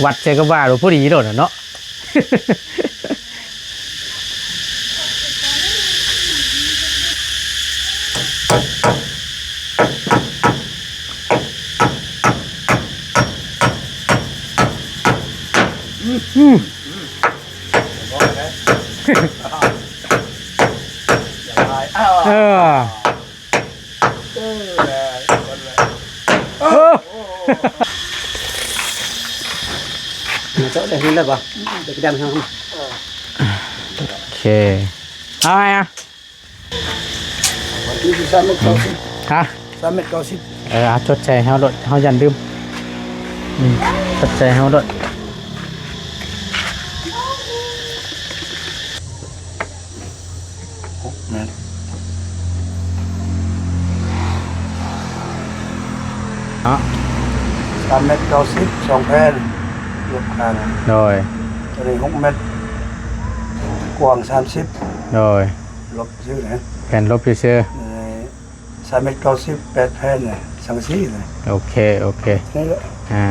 ວັດໃສ່ກັບວ່າໂດຍພໍດີໂລດນະເນາະ. ອືມ ເອີ ເອີ ເອີ ເຈົ້າໄດ້ເຫັນແລ້ວບໍ່? ໄດ້ກິນດຳ ໂອເຄ ເອົາໃຫ້ອະ ນີ້ຄືສາມແມັດເກົ້າສິບ ຮະ? ສາມແມັດເກົ້າສິບ ເອີ ເອົາ ຈົດໃສ່ເຮົາໂລດ ເຮົາຢ້ານລືມ ອືມ ຈົດໃສ່ເຮົາໂລດ. ຫົກແມັດ ເນາະ ສາມແມັດເກົ້າສິບ ສອງແຜ່ນ ລົບຄານ ໂດຍ ຕົວນີ້ຫົກແມັດ ກວ້າງສາມສິບ ໂດຍ ລົບຊື່ນະ ແຜ່ນລົບຊື່ໆ ເອີ ສາມແມັດເກົ້າສິບ ແປດແຜ່ນນະ ສັງກະສີນະ ໂອເຄ ໂອເຄ ນີ້ແຫຼະ ອ່າ.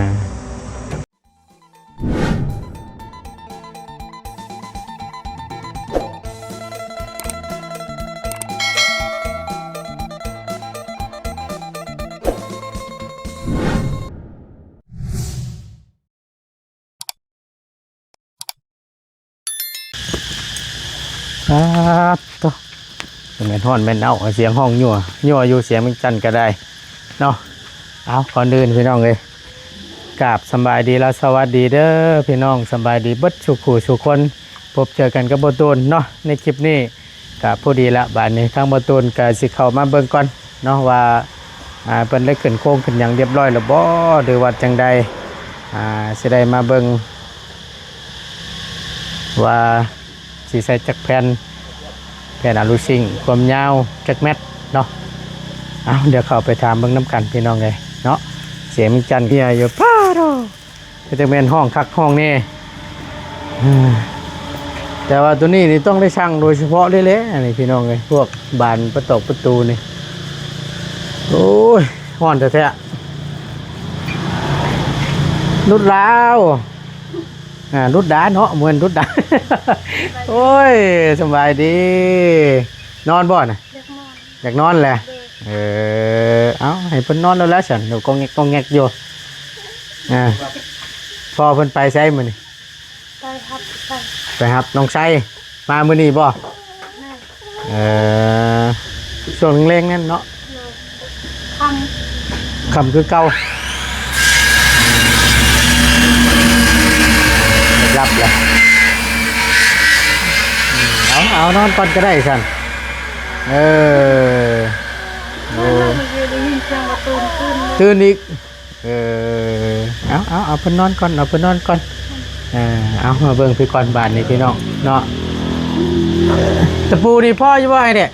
ປາດໂທ້ ແມ່ນຮ້ອນແມ່ນເອົ້າ ສຽງຮ້ອງຍົວໆຢູ່ ສຽງວຽງຈັນກໍໄດ້ເນາະ. ເອົາ ກ່ອນອື່ນພີ່ນ້ອງເອີຍ ກາບສຳບາຍດີ ແລະ ສະຫວັດດີເດີພີ່ນ້ອງ ສຳບາຍດີເບິດສູ່ຜູ້ສູ່ຄົນ ພົບເຈີກັນກັບບໍ່ຕູນເນາະ ໃນຄລິບນີ້ ກະພໍດີລະ ບາດນີ້ທາງບໍ່ຕູນກະຊິເຂົ້າມາເບິ່ງກ່ອນເນາະ ວ່າ ອ່າ ເພິ່ນໄດ້ຂຶ້ນໂຄງຂຶ້ນຫຍັງຮຽບຮ້ອຍແລ້ວບໍ່ ຫຼືວ່າຈັ່ງໃດ ອ່າ ຊິໄດ້ມາເບິ່ງວ່າຊິໃສ່ຈັກແຜ່ນ ແຜ່ນອາລູຊິງ ຄວາມຍາວຈັກແມັດເນາະ. ເອົາ ດຽວເຂົ້າໄປຖາມເບິ່ງນຳກັນພີ່ນ້ອງເອີຍເນາະ. ສຽງວຽງຈັນເຮຍຢູ່ ປາດໂທ້ ຄືຈະແມ່ນຮ້ອງຄັກຮ້ອງແນ່ ເອີ ແຕ່ວ່າໂຕນີ້ນີ້ຕ້ອງໄດ້ສັ່ງໂດຍສະເພາະເລີຍແຫຼະ ອັນນີ້ພີ່ນ້ອງເອີຍ ພວກບານປະຕອກປະຕູນີ້. ໂອ້ຍ ຮ້ອນແທ້ໆ ລຸດລາວ ອ່າ ລຸດດາເນາະ ບໍ່ແມ່ນລຸດດາ. ໂອ້ຍ ສະບາຍດີ ນອນບໍ່ນະ? ຢາກນອນ ຢາກນອນແຫຼະ ເອີ ເອົາ ໃຫ້ເພິ່ນນອນແລ້ວແຫຼະຊັ້ນ ຢູ່ກອງແງກກອງແງກຢູ່. ອ່າ ພໍ່ເພິ່ນໄປໃສມື້ນີ້? ໄປຮັບ ໄປ ໄປຮັບນ້ອງໄຊ ມາມື້ນີ້ບໍ່? ແມ່ນ ເອີ ຊ່ວງແລງໆນັ້ນເນາະ ຄ່ຳ ຄ່ຳຄືເກົ່າ ຫຼັບແລ້ວ. ເອົາ ເອົາ ນອນກ່ອນກໍໄດ້ຊັ້ນ ເອີ ໂອ້ ຕື່ນອີກ ເອີ ເອົາ ເອົາ ເອົາເພິ່ນນອນກ່ອນ ເອົາເພິ່ນນອນກ່ອນ. ເອີ ເອົາ ມາເບິ່ງພີ້ກ່ອນບາດນີ້ພີ່ນ້ອງເນາະ ຕະປູນີ້ພໍຢູ່ບໍ່ອ້າຍແດະ?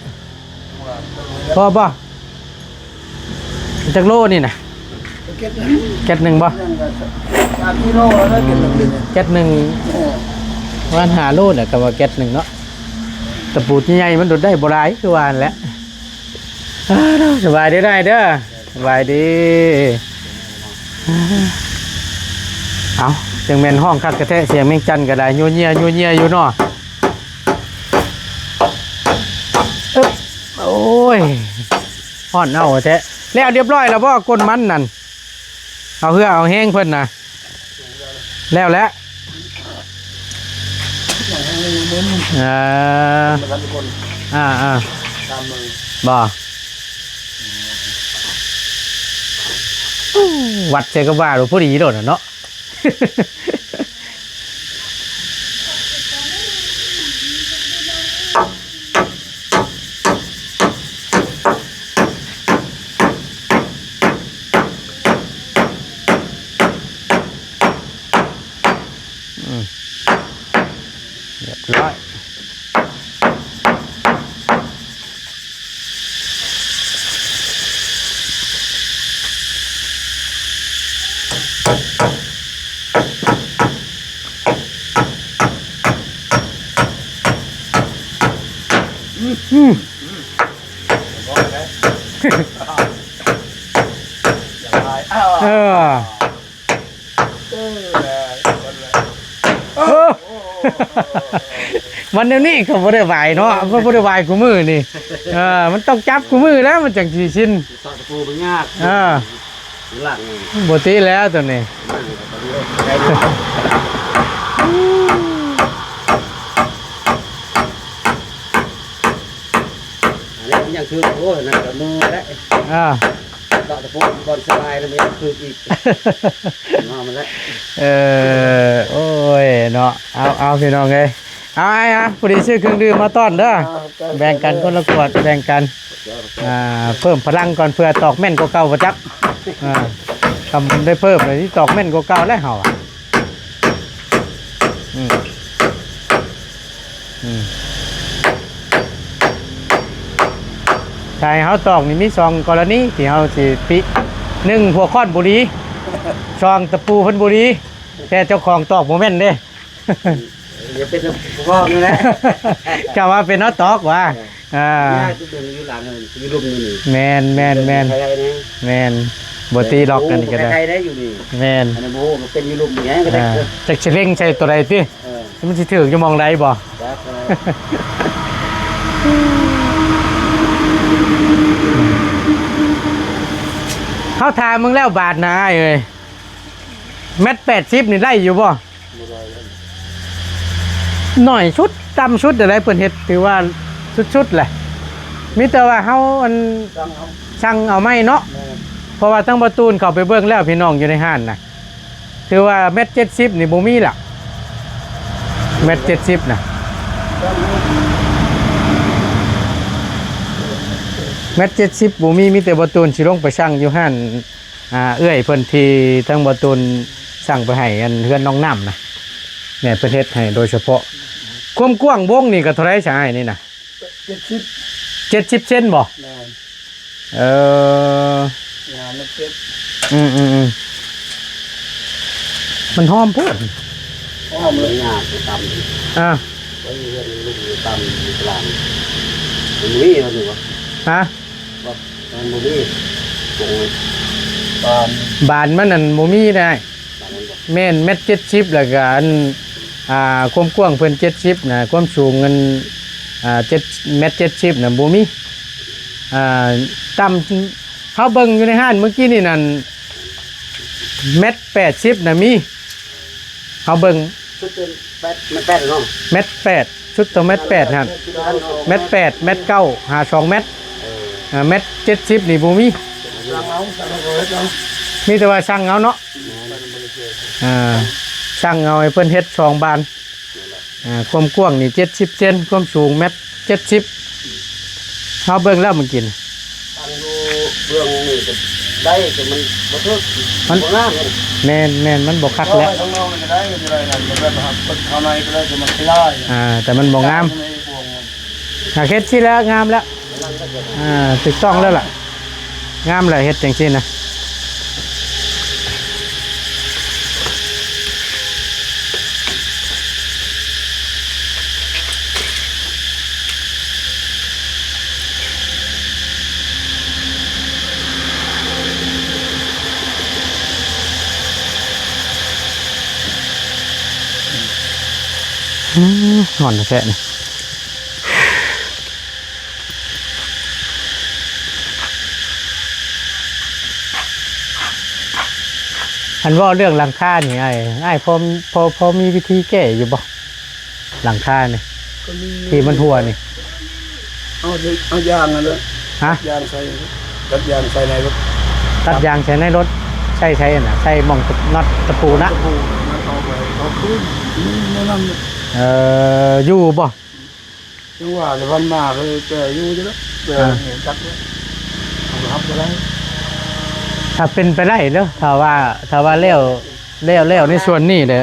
ພໍບໍ່? ຈັກໂລນີ້ນະ? ເຈັດໜຶ່ງ ເຈັດໜຶ່ງບໍ່? ສາມກິໂລແລ້ວ ເຈັດໜຶ່ງ ເຈັດໜຶ່ງ ເອີ ປະມານຫ້າໂລແຫຼະ ກໍວ່າເຈັດໜຶ່ງເນາະ. ຕະປູໃຫຍ່ໆມັນໂດດໄດ້ບໍ່ຫຼາຍ ຄືວ່າຫັ້ນແຫຼະ. ອ້າວ ສະບາຍດີອ້າຍເດີ ສະບາຍດີ. ເອົາ ຈັ່ງແມ່ນຮ້ອງຄັກກະແທະ ສຽງວຽງຈັນກໍໄດ້ ຍົວເຍຍ ຍົວເຍຍຢູ່ເນາະ. ອຶບ ໂອ້ຍ ຮ້ອນເອົ້າແທ້. ແລ້ວຮຽບຮ້ອຍແລ້ວບໍ່ ກົ້ນມັນນັ້ນ? ເອົາເຫື່ອເອົາແຮງເພິ່ນນະ ແລ້ວແຫຼະ. ເອີ ອ່າໆ ບໍ່ ວັດໃສ່ກັບວ່າໂດຍພໍດີໂລດນະເນາະ. ອືມ ຮຽບຮ້ອຍ. ອືມ ເອີ ເອີ ເອີ ເອີ ມັນແນວນີ້ເຂົາບໍ່ໄດ້ຫວາຍເນາະ ເຂົາບໍ່ໄດ້ຫວາຍຄູ່ມື້ນີ້ ເອີ ມັນຕ້ອງຈັບຄູ່ມື້ແລ້ວ ມັນຈັ່ງຊິຊິນ ຕອກຕະປູມັນຍາກ ເອີ ຫຼັງ ບໍ່ຕິແລ້ວຕົວນີ້ ອັນນີ້ມັນຍັງຖືກ ໂອ້ຍ ນັ້ນກໍມືແລ້ວ ເອີ ຕອກຕະປູກ່ອນສະບາຍ ແລ້ວມັນຍັງຖືກອີກ ເນາະ ມັນແຫຼະ ເອີ ໂອ້ຍ ເນາະ ເອົາ ເອົາ ພີ່ນ້ອງເອີຍ ເອົາ ອ້າຍ ເອົາ ພໍດີຊື້ເຄື່ອງດື່ມມາຕ້ອນເດີ ເອົາ ແບ່ງກັນຄົນລະຂວດ ແບ່ງກັນ ອ່າ ເພີ່ມພະລັງກ່ອນ ເພື່ອຕອກແມ່ນກວ່າເກົ່າບໍ່ຈັກ ອ່າ ຄຳໄດ້ເພີ່ມເລີຍ ຊິຕອກແມ່ນກວ່າເກົ່າແລ້ວເຮົາ ອືມ ອືມ ຖ້າໃຫ້ເຮົາຕອກນີ້ມີສອງກໍລະນີທີ່ເຮົາຊິຕິ ໜຶ່ງ ຫົວຄ້ອນບໍ່ດີ ສອງ ຕະປູເພິ່ນບໍ່ດີ ແຕ່ເຈົ້າຂອງຕອກບໍ່ແມ່ນເດ້. ຢ່າເປັນພວກນີ້ແຫຼະ ເຈົ້າວ່າເປັນເຮົາຕອກວ່າ ເອີ ອ່າ ຍາກຢູ່ເບິ່ງຢູ່ຫຼັງ ຢູ່ລຸ່ມຢູ່ນີ້ ແມ່ນໆໆ ໃຜໄດ້ແນ່ ແມ່ນ ບໍ່ຕິດອກ ອັນນີ້ກໍໄດ້ ໃຜໄດ້ຢູ່ນີ້ ແມ່ນ ອັນນີ້ບໍ່ຮູ້ ມັນເປັນຢູ່ລຸ່ມນີ້ກໍໄດ້ ອ່າ ຈັກຊິເລັງໃສ່ຕົວໃດຕິ ເອີ ມັນຊິຖືກຢູ່ໝ່ອງໃດບໍ່ ຈັກແລ້ວ ເຮົາຖາມເບິ່ງແລ້ວບາດນະອ້າຍເອີຍ ແມັດແປດສິບນີ້ໄດ້ຢູ່ບໍ່? ບໍ່ໄດ້ແລ້ວ ໜ້ອຍສຸດ ຕ່ຳສຸດໃດເພິ່ນເຮັດ ຖືວ່າສຸດໆແຫຼະ ມີແຕ່ວ່າເຮົາ ອັນ ສັ່ງເອົາ ສັ່ງເອົາໃໝ່ເນາະ ແມ່ນ ເພາະວ່າທາງບໍ່ຕູນເຂົ້າໄປເບິ່ງແລ້ວ ພີ່ນ້ອງຢູ່ໃນຮ້ານນະ ຖືວ່າແມັດເຈັດສິບນີ້ບໍ່ມີລະ ແມັດເຈັດສິບນະ ແມັດເຈັດສິບບໍ່ມີ ມີແຕ່ບໍ່ຕູນຊິລົງໄປສັ່ງຢູ່ຮ້ານ ອ່າ ເອື້ອຍເພິ່ນທີ່ທາງບໍ່ຕູນສັ່ງໄປໃຫ້ ອັນ ເຮືອນນ້ອງນ້ຳນະ ແມ່ນເພິ່ນເຮັດໃຫ້ໂດຍສະເພາະ ຄວາມກວ້າງວົງນີ້ກໍເທົ່າໃດຊະອ້າຍນີ້ນະ? ເຈັດສິບ ເຈັດສິບເຊັນບໍ່? ແມ່ນ ເອີ ງາມເຈັດ ອືມໆໆ ມັນຫອມໂພດ ຫອມເລີຍ ຍາກຕຳ ອ່າ ໄວ້ເຮືອນລຸງຕຳຢູ່ກາງ ມັນມີແລ້ວນີ້ຫວາ? ຮະ? ມັນບໍ່ມີ ບານ ບານມັນນັ້ນບໍ່ມີໄດ໋ ບານມັນບໍ່ ແມ່ນແມັດເຈັດສິບ ແລ້ວກະອັນ ອ່າ ຄວາມກວ້າງເພິ່ນເຈັດສິບນະ ຄວາມສູງອັນ ອ່າ ເຈັດ ແມັດເຈັດສິບນະບໍ່ມີ ອ່າ ຕ່ຳ ເຮົາເບິ່ງຢູ່ໃນຮ້ານມື້ກີ້ນີ້ນັ້ນ ແມັດແປດສິບນະມີ ເຮົາເບິ່ງ ສຸດເປັນແປດ ແມັດແປດເນາະ ແມັດແປດ ສຸດເທົ່າແມັດແປດຫັ້ນ ແມັດແປດ ແມັດເກົ້າ ຫາສອງແມັດ ເອີ ອ່າ ແມັດເຈັດສິບນີ້ບໍ່ມີ ສັ່ງເອົາ ມີແຕ່ວ່າສັ່ງເອົາເນາະ ອ່າ ສັ່ງເອົາໃຫ້ເພິ່ນເຮັດສອງບານ ອ່າ ຄວາມກວ້າງນີ້ເຈັດສິບເຊັນ ຄວາມສູງແມັດເຈັດສິບ ເຮົາເບິ່ງແລ້ວມື້ກີ້ນີ້ ຕັ້ງຢູ່ເບື້ອງນີ້ກໍໄດ້ ແຕ່ມັນບໍ່ຖືກ ມັນບໍ່ງາມເດ້ ແມ່ນໆ ມັນບໍ່ຄັກແລ້ວ ເອົາໄວ້ຂ້າງນອກນີ້ກໍໄດ້ ຢູ່ໃນນັ້ນ ແບບເອົາໃນກໍໄດ້ ແຕ່ມັນຂີ້ຮ້າຍ ອ່າ ແຕ່ມັນບໍ່ງາມ ໃນພວງມັນ ອ່າ ເຮັດຊີ້ແລ້ວງາມແລ້ວ ອ່າ ຖືກຕ້ອງແລ້ວລະ ງາມແຫຼະ ເຮັດຈັ່ງຊີ້ນະ ອືມ ຮ້ອນແທ້ໆ ນີ້. ອັນເວົ້າເລື່ອງຫຼັງຄານີ້ ອ້າຍ ອ້າຍພໍ ພໍ ພໍມີວິທີແກ້ຢູ່ບໍ່? ຫຼັງຄານີ້ ກໍມີ ທີ່ມັນຮົ່ວນີ້ ເອົາ ເອົາຢາງຫັ້ນແຫຼະ ຮະ? ຢາງໃສ່ ຕັດຢາງໃສ່ໃນລົດ ຕັດຢາງໃສ່ໃນລົດ ໃສ່ໃສຫັ້ນນະ? ໃສ່ໝ່ອງນັອດຕະປູນະ ຕະປູ ມັນເອົາໄປ ເອົາຄືນ ນີ້ແນວນັ້ນ ເອີ ຢູ່ບໍ່? ຈັ່ງວ່າແຕ່ພັນມາ ເອີ ແກ່ຢູ່ຢູ່ແລ້ວ ແຕ່ ອ່າ ເຫັນຈັກແລ້ວ ເຮົາຮັບບໍ່ໄດ້ ຖ້າເປັນໄປໄດ້ເດີ ຖ້າວ່າ ຖ້າວ່າແລ້ວ ແລ້ວ ແລ້ວໃນສ່ວນນີ້ແຫຼະ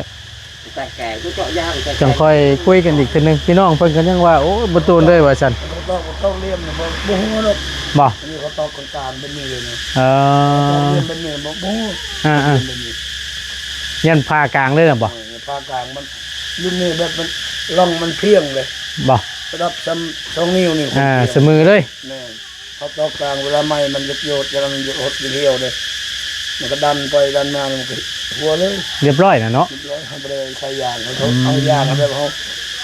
ແຕ່ແກ່ຄືເຈາະຢາງ ແຕ່ແກ່ ຈັ່ງຄ່ອຍຄຸຍກັນອີກເທື່ອໜຶ່ງ ພີ່ນ້ອງເພິ່ນກໍຍັງວ່າ ໂອ້ຍ ບໍ່ຕູນເລີຍວ່າຊັ້ນ ບໍ່ຕ້ອງ ບໍ່ຕ້ອງລຽມ ບໍ່ ບໍ່ຮູ້ດອກ ບໍ່ ອັນນີ້ເຂົາຕອກກາງໆ ແບບນີ້ເລີຍນະ ເອີ ຕອກລຽມແບບນີ້ ບໍ່ ບໍ່ຮູ້ ອ່າໆ ລຽມແບບນີ້ ຢ້ານຜ່າກາງເລີຍນະບໍ່? ເອີ ຜ່າກາງມັນ ລຸ້ນນີ້ແບບມັນ ຮ່ອງມັນພຽງເລີຍ ບໍ່ ລະດັບຊ່ຳສອງນິ້ວນີ້ ອ່າ ສະເໝີເລີຍ ແມ່ນ ເຂົາຕອກກາງ ເວລາໃໝ່ມັນຢາກໂຍດ ຢ່າງນັ້ນ ມັນຢາກຫົດຢາກຫ່ຽວເດ້ ມັນກໍດັນໄປດັນມາ ມັນກໍຮົ່ວເລີຍ ຮຽບຮ້ອຍນະເນາະ. ຮຽບຮ້ອຍ ເຮົາບໍ່ໄດ້ໃສ່ຢາງ ເຮົາ ອືມ ເອົາຢາງ ເຮົາແບບເຮົາ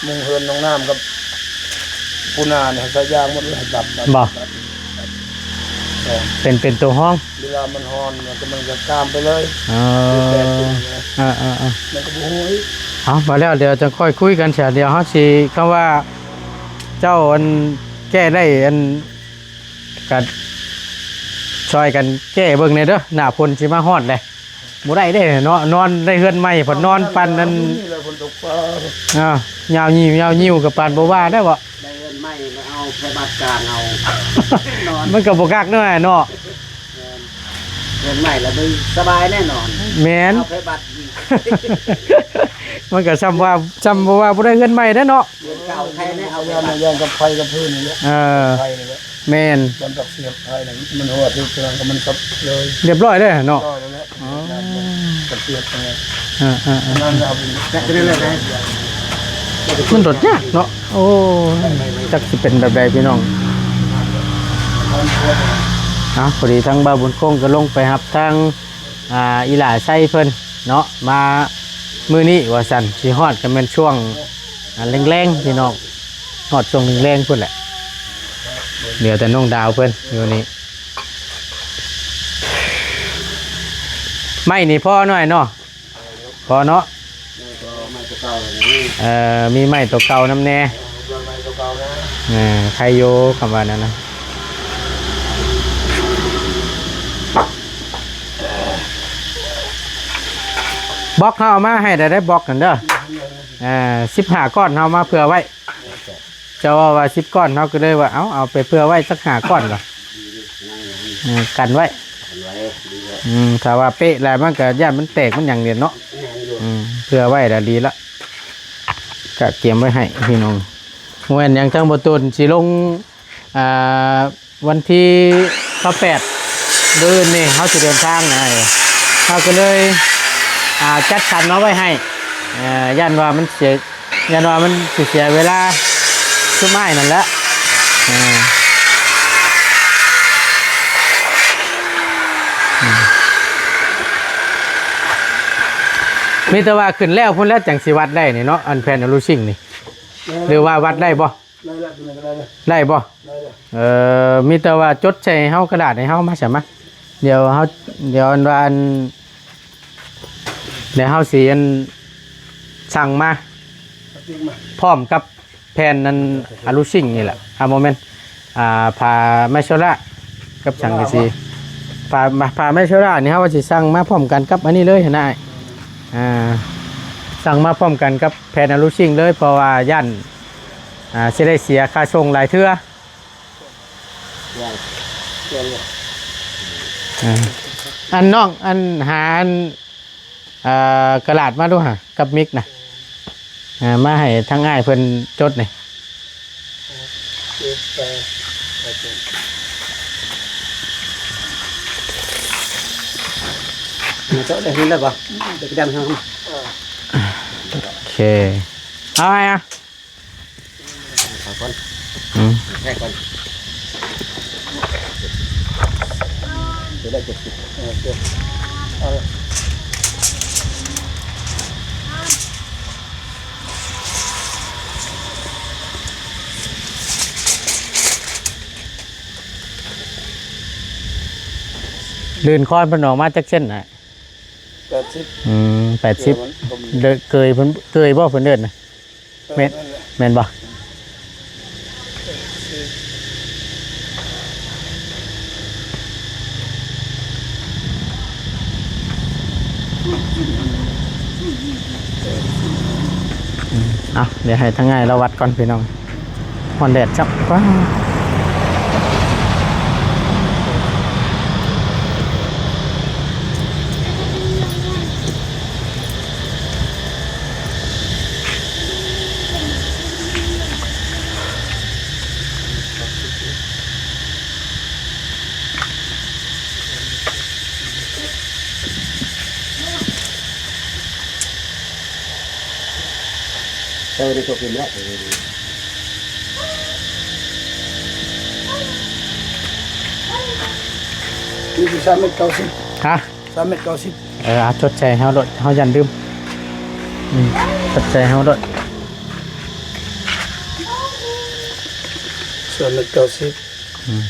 ມຸງເຮືອນມຸງນ້ຳກັບປູນານີ້ ເຮົາໃສ່ຢາງໝົດເລີຍ ໃຫ້ຕັດ ຕັດ ບໍ່? ຕັດ ຕັດ ເປັນ ເປັນຕົວຮອງ ເວລາມັນຮ້ອນ ມັນກໍ ມັນກໍກາມໄປເລີຍ. ເອີ ເອີ ມັນກໍບໍ່ຮູ້ອີກ. ເອົາ ວ່າແລ້ວ ດຽວຈັ່ງຄ່ອຍຄຸຍກັນຊະ. ດຽວເຮົາຊິ ຄຳວ່າເຈົ້າ ອັນ ແກ້ໄດ້ ອັນ ກະຊ່ອຍກັນແກ້ເບິ່ງແດ່ເດີ ໜ້າຝົນຊິມາຮອດແລ້ວ. ບໍ່ໄດ້ເດ້ເນາະ ນອນໃນເຮືອນໃໝ່ ພັດນອນປານນັ້ນ ນີ້ແຫຼະ ຝົນຕົກຟ້າ ອ່າ ຍາວຍິ້ວຍາວຍິ້ວ ກໍປານບໍ່ວ່າໄດ້ບໍ່? ໄດ້ເຮືອນໃໝ່ ມາເອົາໄຟບັດກາງເອົາ ນອນ ມັນກໍບໍ່ຄັກເນາະ ເນາະ. ແມ່ນ ເຮືອນໃໝ່ລະມັນສະບາຍແນ່ນອນ. ແມ່ນ ເອົາໄຟບັດອີກ ມັນກໍຊ່ຳວ່າ ຊ່ຳບໍ່ວ່າບໍ່ໄດ້ເຮືອນໃໝ່ເດ້ເນາະ. ເຮືອນເກົ່າໃຄແນ່ ເອົາໄຟບັດ ຢ້ານກັບໄຟກັບພື້ນນີ້ແຫຼະ. ເອີ ໄຟນີ້ແຫຼະ. ແມ່ນ ມັນຕັກສຽບໄປນັ້ນ ມັນຮົ່ວຖືກຕົວນັ້ນກໍມັນສັບເລີຍ ຮຽບຮ້ອຍເດ້ເນາະ. ຮຽບຮ້ອຍແລ້ວແຫຼະ. ອໍ ຕັກສຽບໄປນັ້ນ. ເອີໆໆ ນັ້ນເອົາໄປ ແຕ່ຕົວນັ້ນແຫຼະ ມັນໂດດຍາກເນາະ. ໂອ້ຍ ຈັກຊິເປັນແບບໃດພີ່ນ້ອງ. ເອົາ ພໍດີທາງບ່າວບຸນຄົງກໍລົງໄປຮັບທາງ ອ່າ ອີຫຼ້າໄຊເພິ່ນເນາະ ມາມື້ນີ້ວ່າຊັ້ນ ຊິຮອດກໍແມ່ນຊ່ວງ ອ່າ ແລງໆ ພີ່ນ້ອງ ຮອດຊ່ວງແລງໆ ພຸ້ນແຫຼະ. ເຫຼືອແຕ່ນ້ອງດາວເພິ່ນຢູ່ນີ້. ໄມ້ນີ້ພໍໜ້ອຍເນາະ ພໍເນາະ. ເອີ ມີໄມ້ຕົວເກົ່ານຳແດ່. ເອີ ໄມ້ຕົວເກົ່ານະ. ເອີ ໄຄຢູ່ ຄຳວ່ານັ້ນນະ. ບລັອກເຮົາເອົາມາໃຫ້ໄດ້ ໄດ້ບລັອກນັ້ນເດີ. ເອີ ສິບຫ້າກ້ອນເຮົາມາເຜື່ອໄວ້. ເຈົ້າເວົ້າວ່າສິບກ້ອນ ເຮົາກໍເລີຍວ່າ ເອົາ ເອົາໄປເຜື່ອໄວ້ຈັກຫ້າກ້ອນລະ ເອີ ກັນໄວ້ ກັນໄວ້ ດີແລ້ວ. ອືມ ຖ້າວ່າເປະຫຼາຍ ມັນກໍຢ້ານມັນແຕກມັນຫຍັງນີ້ເນາະ. ແມ່ນຢູ່. ອືມ ເຜື່ອໄວ້ລະດີລະ ກະກຽມໄວ້ໃຫ້ພີ່ນ້ອງ. ບໍ່ແມ່ນຫຍັງ ທາງບໍ່ຕູນຊິລົງ ອ່າ ວັນທີຊາວແປດ ມື້ອື່ນນີ້ເຮົາຊິເດີນທາງນະ ເຮົາກໍເລີຍ ອ່າ ຈັດສັນມາໄວ້ໃຫ້ ເອີ ຢ້ານວ່າມັນເສຍ ຢ້ານວ່າມັນຊິເສຍເວລາຊຸມອ້າຍນັ້ນແຫຼະ. ເອີ ອືມ ມີແຕ່ວ່າຂຶ້ນແລ້ວພຸ້ນແຫຼະ ຈັ່ງຊິວັດໄດ້ນີ້ເນາະ ອັນແຜ່ນອະລູຊິງນີ້ ຫຼືວ່າວັດໄດ້ບໍ່? ໄດ້ລະ ຕົວນີ້ກໍໄດ້ລະ ໄດ້ບໍ່? ໄດ້ລະ. ເອີ ມີແຕ່ວ່າຈົດໃສ່ໃຫ້ເຮົາ ກະດາດໃຫ້ເຮົາມາຊະມາ. ດຽວເຮົາ ດຽວອັນວ່າອັນ ດຽວເຮົາຊິອັນ ສັ່ງມາ ສັ່ງມາ ພ້ອມກັບແຜ່ນອັນອະລູຊິງນີ້ແຫຼະ. ອ່າ ບໍ່ແມ່ນ ອ່າ ຜ້າໄມ້ໂຊລາກັບສັງກະສີ. ຜ້າ ຜ້າໄມ້ໂຊລານີ້ ເຮົາວ່າຊິສັ່ງມາພ້ອມກັນກັບອັນນີ້ເລີຍຫັ້ນນະ. ອ່າ ສັ່ງມາພ້ອມກັນກັບແຜ່ນອະລູຊິງເລີຍ ເພາະວ່າຢ້ານ ອ່າ ຊິໄດ້ເສຍຄ່າສົ່ງຫຼາຍເທື່ອ. ອ່າ ອັນນ້ອງ ອັນຫາອັນ ອ່າ ກະດາດມາດູຫາ ກັບມິກນະ. ອ່າ ມາໃຫ້ທາງອ້າຍເພິ່ນຈົດນີ້. ມາໂຕະໄດ້ເຫັນແລ້ວບໍ່? ໄດ້ໄປດຳທາງ ໂອເຄ ເອົາໃຫ້ອະ ເອົາກ່ອນ ອືມ ແທກກ່ອນ ຕົວລະເຈັດສິບ ເອີ ເຈັດ ເອົາ ລື່ນຄອນເພິ່ນອອກມາຈັກເສັ້ນນະ? ແປດສິບ ອືມ ແປດສິບ ເກີຍມັນບໍ່ມີ ເລີຍ ເກີຍເພິ່ນ ເກີຍບໍ່ເພິ່ນເອີ້ນນະ? ແມ່ນ ແມ່ນບໍ່? ອືມ ເອົາ ດຽວໃຫ້ທາງອ້າຍລາວວັດກ່ອນພີ່ນ້ອງ. ຮ້ອນແດດຈ້ຳ ວ້າ ເຈົ້າໄດ້ຕົກເປັນແລ້ວ ນີ້ຊິສາມແມັດເກົ້າສິບ ຮະ? ສາມແມັດເກົ້າສິບ. ເອີ ເອົາ ຈົດໃສ່ເຮົາໂລດ ເຮົາຢ້ານລືມ. ອືມ ຈົດໃສ່ເຮົາໂລດ. ສາມແມັດເກົ້າສິບ. ອືມ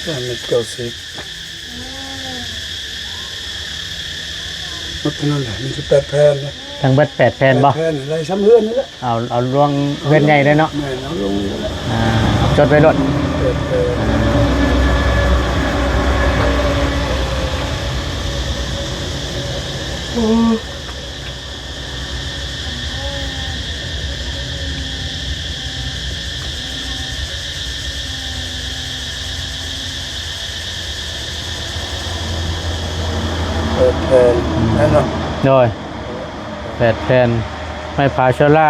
ສາມແມັດເກົ້າສິບ. ໝົດເທົ່ານັ້ນແຫຼະ ມີແຕ່ແປດແຜ່ນນະ. ທັງເບິດແປດແຜ່ນບໍ່? ແປດແຜ່ນ ໄດ້ຊ່ຳເຮືອນນີ້ແຫຼະ. ເອົາ ເອົາລວງເຮືອນໃຫຍ່ເລີຍເນາະ. ແມ່ນ ເອົາລວງນີ້ແຫຼະ. ອ່າ ຈົດໄວ້ໂລດ. ແປດແຜ່ນ. ໂອ້ ແປດແຜ່ນ ອືມ ແມ່ນບໍ່? ໂດຍ ແປດແຜ່ນ. ໄມ້ພາເຊລາ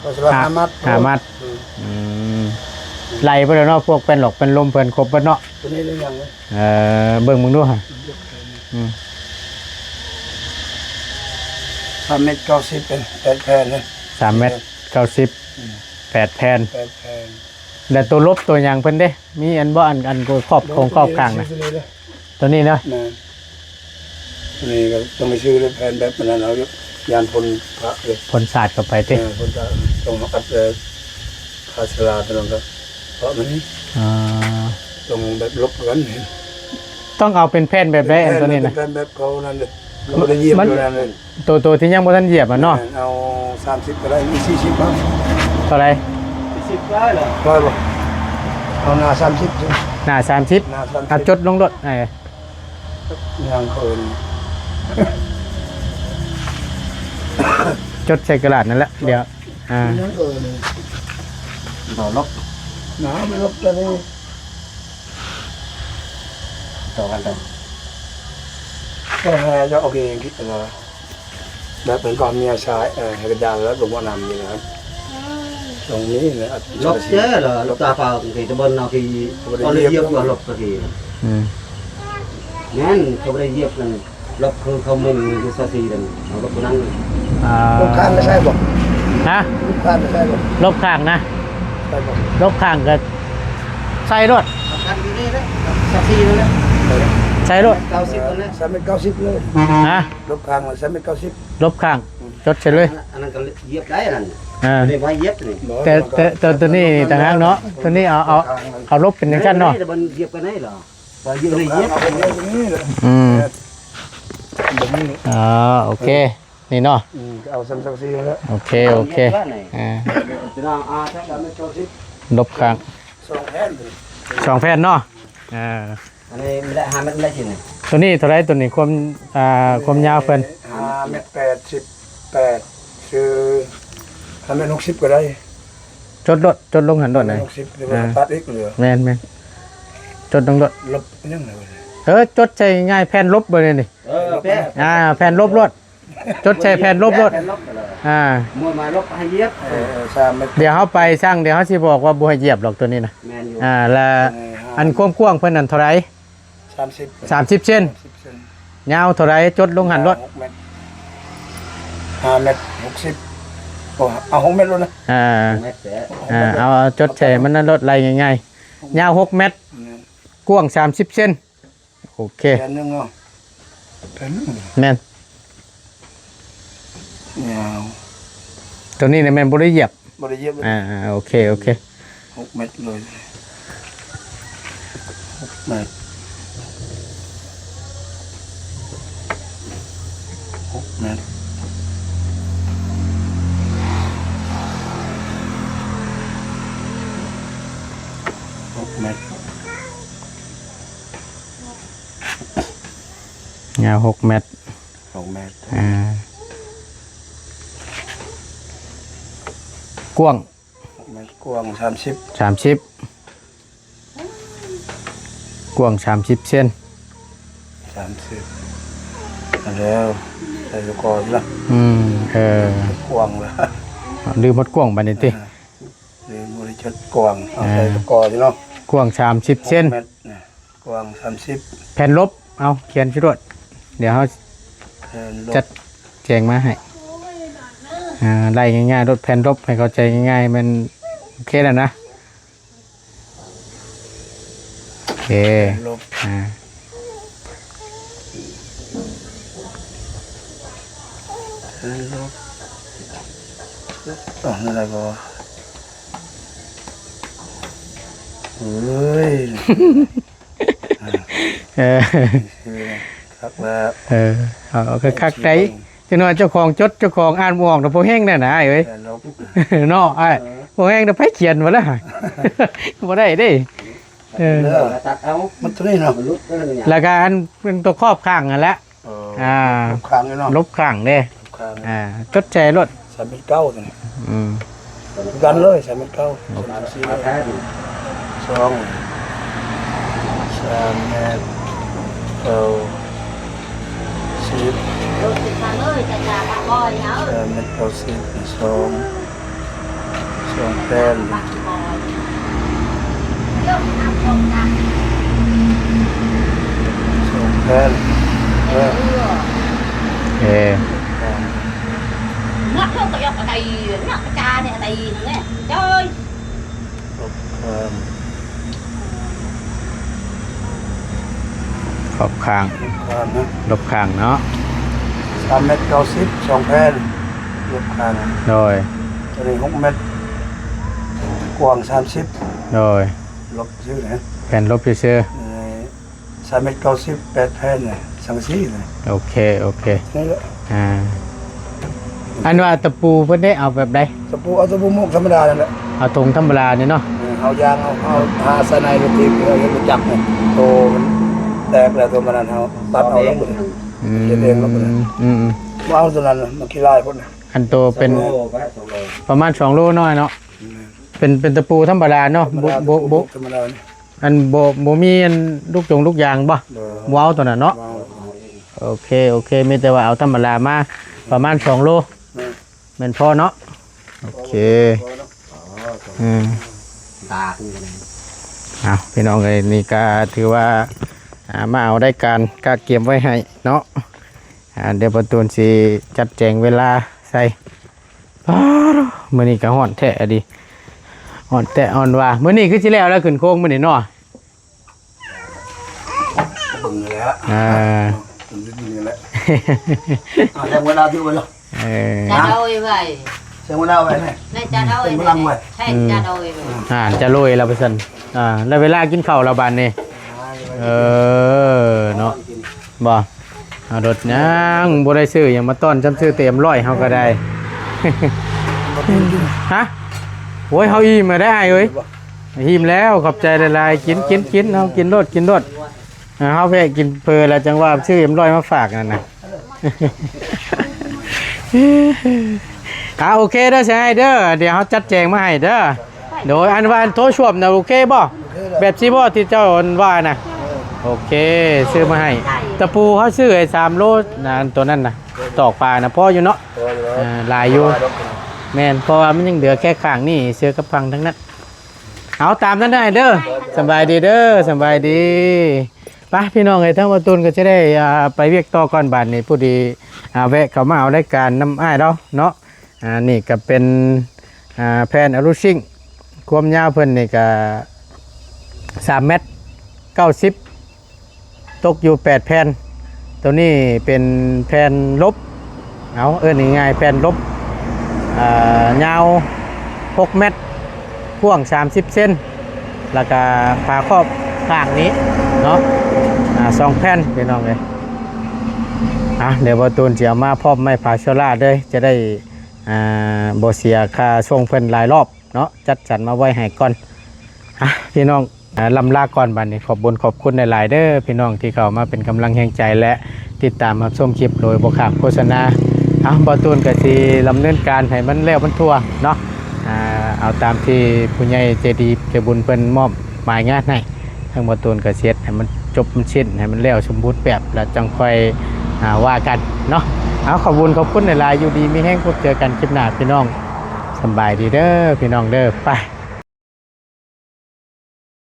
ພາເຊລາ ຫ້າ ຫ້າມັດ. ຫ້າມັດ. ອືມ ອືມ ໄລ່ໄປແລ້ວເນາະ ພວກແປ້ນຫຼອກແປ້ນລົມເພິ່ນຄົບເບິດເນາະ. ຕົວນີ້ໄດ້ຍັງເລີຍ. ເອີ ເບິ່ງເບິ່ງດູຫະ. ອືມ ສາມແມັດເກົ້າສິບ ເປັນແປດແຜ່ນເລີຍ. ສາມແມັດເກົ້າສິບ. ອືມ ແປດແຜ່ນ. ແປດແຜ່ນ. ແລ້ວຕົວລົບຕົວຫຍັງເພິ່ນເດ້ ມີອັນບໍ່ ອັນ ອັນຂອບ ໂດຍ ຂອງຂອບຂ້າງນະ? ຕົວນີ້ເນາະ. ແມ່ນ ນີ້ກໍຕ້ອງໄປຊື້ແຜ່ນແບບນັ້ນເອົາຢູ່ ຢ້ານຝົນພະເດ້ ຝົນສາດເຂົ້າໄປຕິ. ເອີ ຝົນສາດ ຕ້ອງມາອັດ ເອີ ພາເຊລາຕົວນັ້ນກໍ ເພາະມັນ ອ່າ ຕ້ອງແບບລົບກັນ. ຕ້ອງເອົາເປັນແຜ່ນແບບໃດ ອັນຕົວນີ້ນະ? ແຜ່ນແບບເຂົານັ້ນເດ້ ເຂົາບໍ່ໄດ້ຢຽບ ມັນ ຕົວນັ້ນເດ້ ໂຕ ໂຕທີ່ຍັງບໍ່ທັນຢຽບຫັ້ນເນາະ. ແມ່ນ ເອົາສາມສິບກໍໄດ້ ມີສີ່ສິບເອົາ. ເທົ່າໃດ? ສີ່ສິບ ຮ້ອຍລະ ຮ້ອຍບໍ່? ເອົາໜ້າສາມສິບ ໜ້າສາມສິບ. ໜ້າສາມສິບ ອ່ະ ຈົດລົງໂລດ. ເອີ ຍັງເຂີນ ຈົດໃສ່ກະດາດນັ້ນແຫຼະ ດຽວ ອ່າ ຍັງເຂີນ ບໍ່ລົບ ໜາ ໄປລົບຕົວນີ້ ຕໍ່ກັນຕໍ່ ກໍແຮ ເຈົ້າເອົາເອງຄິດວ່າ ແບບເປັນກອງເມຍຊາຍ ເອີ ໃຫ້ກະດານແລ້ວລົງວ່ານ້ຳນີ້ນະ ຕົງນີ້ນະ ລົບເຈ້ລະ ລົບຕາຟ້າ ທີ່ຕະບົນເອົາທີ່ ບໍ່ໄດ້ຢຽບ ຕອນລະຢຽບວ່າລົບກະທີ່ ອືມ ແມ່ນ ເຂົາບໍ່ໄດ້ຢຽບນັ້ນ ລົບຄືເຂົາມຸງຢູ່ຊາຊີນັ້ນ ເອົາລົບຕົວນັ້ນ. ອ່າ ລົບຂ້າງກໍໃຊ້ບໍ່? ຮະ? ລົບຂ້າງກໍໃຊ້ບໍ່? ລົບຂ້າງນະ ໃຊ້ບໍ່? ລົບຂ້າງກໍໃສ່ໂລດ ກັນຢູ່ນີ້ແຫຼະ ຊາຊີນັ້ນແຫຼະ ໃສ່ໂລດ ເກົ້າສິບນັ້ນແຫຼະ ສາມແມັດເກົ້າສິບເລີຍ. ຮະ? ລົບຂ້າງ ສາມແມັດເກົ້າສິບ ລົບຂ້າງ ອືມ ຈົດໃສ່ເລີຍ. ອັນນັ້ນກໍຢຽບໄດ້ ອັນນັ້ນ ອ່າ ບໍ່ຢຽບນີ້ ແຕ່ ແຕ່ ແຕ່ຕົວນີ້ຕ່າງຫາກເນາະ ຕົວນີ້ເອົາ ເອົາ ເອົາລົບເປັນຈັ່ງຊັ້ນເນາະ ຢຽບກັນໄດ້ລະ ວ່າຢູ່ໃນຢຽບ ອືມ ແບບນີ້ ອໍ ໂອເຄ ນີ້ເນາະ ອືມ ເອົາຊັ້ນ ຊັ້ນຊີ້ແລ້ວ ໂອເຄ ໂອເຄ ອ່າ ລົບຂ້າງ ສອງແຜ່ນ ສອງແຜ່ນເນາະ ອ່າ ອັນນີ້ມັນໄດ້ຫ້າແມັດ ມັນໄດ້ຊິນີ້ ຕົວນີ້ເທົ່າໃດ? ຕົວນີ້ຄວາມ ອ່າ ຄວາມຍາວເພິ່ນ ຫ້າແມັດແປດສິບແປດ ຊື່ ຫ້າແມັດຫົກສິບກໍໄດ້ ຈົດໂລດ ຈົດລົງຫັ້ນໂລດນະ ຫົກສິບ ແມ່ນ ແມ່ນ ຈົດລົງໂລດ ລົບຫຍັງນະ ເອີ ຈົດໃສ່ງ່າຍ ແຜ່ນລົບເບິ່ງນີ້ ເອີ ແຜ່ນ ອ່າ ແຜ່ນລົບໂລດ ຈົດໃສ່ແຜ່ນລົບໂລດ ແຜ່ນລົບ ອ່າ ມວຍມາລົບໃຫ້ຢຽບ ເອີ ສາມແມັດ ດຽວເຮົາໄປຊ່າງ ດຽວເຮົາຊິບອກວ່າບໍ່ໃຫ້ຢຽບດອກຕົວນີ້ນະ ແມ່ນຢູ່ ອ່າ ລະ ອັນຄວາມກວ້າງເພິ່ນນັ້ນເທົ່າໃດ? ສາມສິບ ສາມສິບເຊັນ ສາມສິບເຊັນ ຍາວເທົ່າໃດ? ຈົດລົງຫັ້ນໂລດ ຫ້າແມັດ ຫ້າແມັດຫົກສິບ ໂອ້ ເອົາຫົກແມັດໂລດນະ ອ່າ ຫົກແມັດແຫຼະ ອ່າ ເອົາ ເອົາຈົດໃສ່ມັນນັ້ນໂລດ ໄລ່ງ່າຍໆ ຍາວຫົກແມັດ ແມ່ນ ກວ້າງສາມສິບເຊັນ ໂອເຄ ແຜ່ນໜຶ່ງເນາະ ແຜ່ນໜຶ່ງ ແມ່ນ ຍາວ ຕົວນີ້ນະແມ່ນບໍ່ໄດ້ຢຽບ ບໍ່ໄດ້ຢຽບເລີຍ ອ່າ ໂອເຄ ໂອເຄ ຫົກແມັດເລີຍ ຫົກແມັດ ຫົກແມັດ ຫົກແມັດ ຍາວຫົກແມັດ ຫົກແມັດ ອ່າ ກວ້າງ ຫົກແມັດ ກວ້າງສາມສິບ ສາມສິບ ກວ້າງສາມສິບເຊັນ ສາມສິບ ແລ້ວໃສ່ຕະກອນລະ ອືມ ເອີ ກວ້າງລະ ລືມໝົດກວ້າງບາດນີ້ຕິ ອ່າ ລືມບໍ່ໄດ້ຈັດກວ້າງ ເອົາໃສ່ຕະກອນເນາະ ກວ້າງສາມສິບເຊັນ ຫົກແມັດນະ ກວ້າງສາມສິບ ແຜ່ນລົບ ເອົາ ຂຽນຊິໂລດ ດຽວເຮົາ ແຜ່ນລົບ ຈັດແຈງມາໃຫ້ ອ່າ ໄລ່ງ່າຍໆໂລດ ແຜ່ນລົບ ໃຫ້ເຂົ້າໃຈງ່າຍໆ ແມ່ນໂອເຄແລ້ວນະ ເຄ ລົບ ອ່າ ລົບ ຕ້ອງໄດ້ບໍ່? ເອີຍ ເອີ ຄັກແລ້ວ ເອີ ເອົາ ເອົາຄັກໆໄດ໋. ຈັກໜ່ອຍເຈົ້າຂອງຈົດ ເຈົ້າຂອງອ່ານບໍ່ອອກນະ ພໍແຮງແນ່ນະອ້າຍເອີຍ ແມ່ນແລ້ວ ເນາະອ້າຍ ເອີ ພໍແຮງນະ ໃຜຂຽນບໍ່ລະ ບໍ່ໄດ້ເດ້ ເອີ ເອີ ມັນຕົວນີ້ເນາະ ແລ້ວກະອັນເປັນຕົວຂອບຂ້າງຫັ້ນແຫຼະ ເອີ ອ່າ ລົບຂ້າງເນາະ ລົບຂ້າງເດ້ ລົບຂ້າງ ອ່າ ຈົດໃສ່ໂລດ ສາມເມັດເກົ້າຕົວນີ້ ອືມ ຄືກັນເລີຍ ສາມເມັດເກົ້າ ສອງ ສາມເມັດເກົ້າ ສິບ ສາມເມັດເກົ້າສິບ ສອງ ສອງແຜ່ນ ສອງແຜ່ນ ເອີ ເອີ ນັກເຮົາກໍຢາກໄດ້ ນັກກະຈາໄດ້ໄດ້ແຫຼະ ເຈົ້ຍ ລົບຂ້າງ ລົບຂ້າງ ລົບຂ້າງເນາະ ສາມເມັດເກົ້າສິບ ສອງແຜ່ນ ລົບຂ້າງ ໂດຍ ຕົວນີ້ຫົກເມັດ ກວ້າງສາມສິບ ໂດຍ ລົບຊື່ນະ ແຜ່ນລົບຊື່ໆ ເອີ ສາມເມັດເກົ້າສິບ ແປດແຜ່ນນະ ສັງກະສີນະ ໂອເຄ ໂອເຄ ນີ້ແຫຼະ ອ່າ ອັນວ່າຕະປູເພິ່ນໄດ້ເອົາແບບໃດ? ຕະປູ ເອົາຕະປູໝວກທຳມະດານັ້ນແຫຼະ ເອົາຖົງທຳມະດານີ້ເນາະ ເອີ ເຮົາຢາງ ເຮົາ ເຮົາຫາໃສ່ໃນລົດຖີບ ເຮົາເຮັດລົດຈັກນີ້ ໂຕມັນແຕກແລ້ວ ໂຕມັນນັ້ນ ເຮົາຕັດເອົາແລ້ວ ອືມ ເຮັດເອງແລ້ວ ອືມ ບໍ່ເອົາໂຕນັ້ນ ມັນຂີ້ລາຍໂພດ ອັນໂຕເປັນປະມານສອງໂລນ້ອຍເນາະ ແມ່ນ ເປັນ ເປັນຕະປູທຳມະດາເນາະ ທຳມະດາ ບໍ່ ບໍ່ ທຳມະດາ ອັນບໍ່ ບໍ່ມີອັນລູກຈົງລູກຢາງບໍ່? ບໍ່ ບໍ່ເອົາຕົວນັ້ນເນາະ ບໍ່ເອົາ ໂອເຄ ໂອເຄ ມີແຕ່ວ່າເອົາທຳມະດາມາປະມານສອງໂລ ແມ່ນ ແມ່ນພໍເນາະ ໂອເຄ ພໍເນາະ ອືມ ຕາຂຶ້ນກັນ ເອົາ ພີ່ນ້ອງເອີຍ ນີ້ກະຖືວ່າ ອ່າ ມາເອົາລາຍການກະກຽມໄວ້ໃຫ້ເນາະ ອ່າ ດຽວປະຕູນຊິຈັດແຈງເວລາໃສ່ ປາດ ມື້ນີ້ກະຮ້ອນແທ້ອີ່ຫຼີ ຮ້ອນແທ້ຮ້ອນວ່າ ມື້ນີ້ຄືຊິແລ້ວແລ້ວ ຂຶ້ນໂຄງມື້ນີ້ເນາະ ເບິ່ງແລ້ວ ອ່າ ເບິ່ງຢູ່ນີ້ແຫຼະ ເອົາແຕ່ເວລາຢູ່ເນາະ ເອີ ຈະໂດຍໄວ້ ເສຍງຫົວໜ້າໄວ້ແນ່ ແມ່ນຈະໂດຍ ເປັນພະລັງໄວ້ ໃຊ່ ອືມ ຈະໂດຍໄວ້ ອ່າ ຈະໂລຍແລ້ວວ່າຊັ້ນ ອ່າ ແລ້ວເວລາກິນເຂົ້າແລ້ວບາດນີ້ ເອີ ເນາະ ບໍ່ ເອົາລົດຫຍັງ ບໍ່ໄດ້ຊື້ຫຍັງມາຕ້ອນ ຈຳຊື້ແຕ່ເອັມຮ້ອຍເຮົາກໍໄດ້ ຮະ ໂອ້ຍ ເຮົາອີ່ມແລ້ວໄດ໋ອ້າຍເອີຍ ອີ່ມແລ້ວ ຂອບໃຈຫຼາຍໆ ກິນ ກິນ ກິນ ເຮົາກິນໂລດ ກິນໂລດ ອ່າ ເຮົາແວະກິນເພີແລ້ວ ຈັ່ງວ່າຊື້ເອັມຮ້ອຍມາຝາກນັ້ນນະ ອ່າ ໂອເຄເດີ ຊິໃຫ້ເດີ ດຽວເຮົາຈັດແຈງມາໃຫ້ເດີ ໂດຍ ອັນວ່າໂທສວມນະ ໂອເຄບໍ່? ໂອເຄແລ້ວ ແບບຊີ້ບໍ່ ທີ່ເຈົ້າອັນວ່ານະ ເອີ ໂອເຄ ຊື້ມາໃຫ້ ຕະປູເຮົາຊື້ໄອ້ສາມໂລນະ ອັນໂຕນັ້ນນະ ຕອກປານະ ພໍຢູ່ເນາະ ພໍຢູ່ແລ້ວ ອ່າ ຫຼາຍຢູ່ ຫຼາຍດອກ ແມ່ນ ເພາະວ່າມັນຍັງເຫຼືອແຄ່ຂ້າງນີ້ ເສື້ອກັບພັງທັງນັ້ນ ເອົາຕາມນັ້ນເດີອ້າຍເດີ ສະບາຍດີເດີ ສະບາຍດີ ໄປພີ່ນ້ອງເອີຍ ທາງບ່າວຕູນກໍຈະໄດ້ ອ່າ ໄປວຽກຕໍ່ກ່ອນບາດນີ້ ພໍດີ ອ່າ ແວະເຂົ້າມາເອົາລາຍການນຳອ້າຍລາວເນາະ ອ່າ ນີ້ກໍເປັນ ອ່າ ແຜ່ນອະລູຊິງ ຄວາມຍາວເພິ່ນນີ້ກໍສາມແມັດເກົ້າສິບ ຕົກຢູ່ແປດແຜ່ນ ໂຕນີ້ເປັນແຜ່ນລົບ ເອົາ ເອີ້ນງ່າຍໆ ແຜ່ນລົບ ອ່າ ຍາວຫົກແມັດ ກວ້າງສາມສິບເຊັນ ແລ້ວກະຝາຄອບຂ້າງນີ້ເນາະ ອ່າ ສອງແຜ່ນ ພີ່ນ້ອງເອີຍ ອ່າ ດຽວບ່າວຕູນຊິເອົາມາພ້ອມໄມ້ພາໂຊລາເລີຍ ຈະໄດ້ ອ່າ ບໍ່ເສຍຄ່າສົ່ງເພິ່ນຫຼາຍລອບເນາະ ຈັດສັນມາໄວ້ໃຫ້ກ່ອນ ອ່າ ພີ່ນ້ອງ ອ່າ ລ່ຳລາກ່ອນບາດນີ້ ຂອບບຸນຂອບຄຸນຫຼາຍໆເດີ ພີ່ນ້ອງທີ່ເຂົ້າມາເປັນກຳລັງແຮງໃຈ ແລະ ຕິດຕາມຮັບຊົມຄລິບໂດຍບໍ່ຂາດໂຄສະນາ ເອົາ ບ່າວຕູນກໍຊິດຳເນີນການໃຫ້ມັນແລ້ວມັນທົ່ວເນາະ ອ່າ ເອົາຕາມທີ່ຜູ້ໃຫຍ່ໃຈດີໃຈບຸນເພິ່ນມອບໝາຍງານໃຫ້ ທາງບ່າວຕູນກໍຊິເຮັດໃຫ້ມັນຈົບມັນສິ້ນ ໃຫ້ມັນແລ້ວສົມບູນແບບ ແລ້ວຈັ່ງຄ່ອຍ ອ່າ ວ່າກັນເນາະ ເອົາ ຂອບບຸນຂອບຄຸນຫຼາຍໆ ຢູ່ດີມີແຮງ ພົບເຈີກັນຄລິບໜ້າ ພີ່ນ້ອງ ສະບາຍດີເດີ ພີ່ນ້ອງເດີ ໄປ.